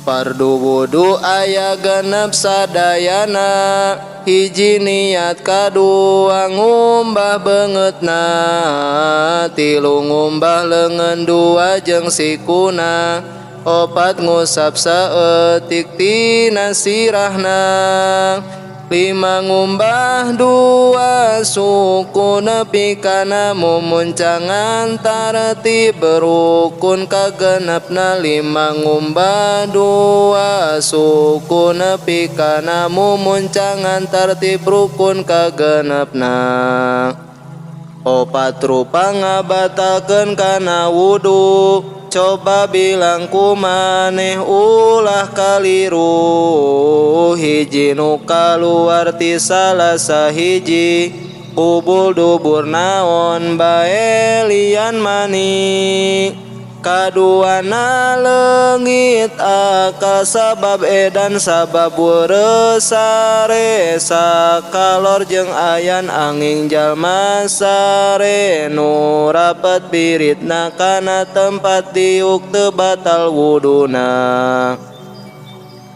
Fardu wudu aya genep sadayana, hiji niat kadua ngumbah beungeutna, tilu ngumbah leungeun dua jeung sikuna, opat ngusap saeutik tina sirahna, lima ngumbah dua suku nepi kana mumuncangan tartib rukun kagenepna, lima ngumbah dua suku nepi kana mumuncangan tartib rukun kagenepna. Opat rupa ngabatalkeun kana wudu, coba bilang ku maneh ulah kaliru, hiji nu kaluar ti salah sahiji kubul dubur naon bae lian mani. Kaduana leungit akal sabab edan sabab weureuh sare sakalor jeung ayan angin jalma sare nu rapet biritna kana tempat diuk teu batal wuduna.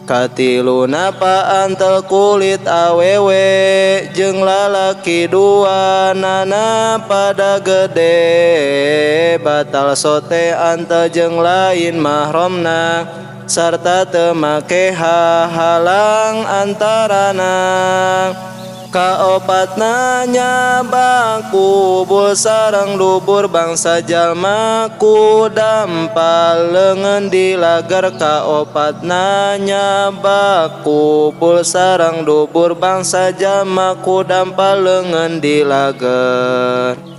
Katiluna paantel kulit awewe jeung lalaki dua nana pada gede batal sote antel jeung lain mahramna sarta teu make hahalang antarana. Kaopatna nyabak kubul sareng dubur bangsa jalma ku dampal leungeun dilagar. Kaopatna nyabak kubul sareng dubur bangsa jalma ku dampal leungeun dilagar.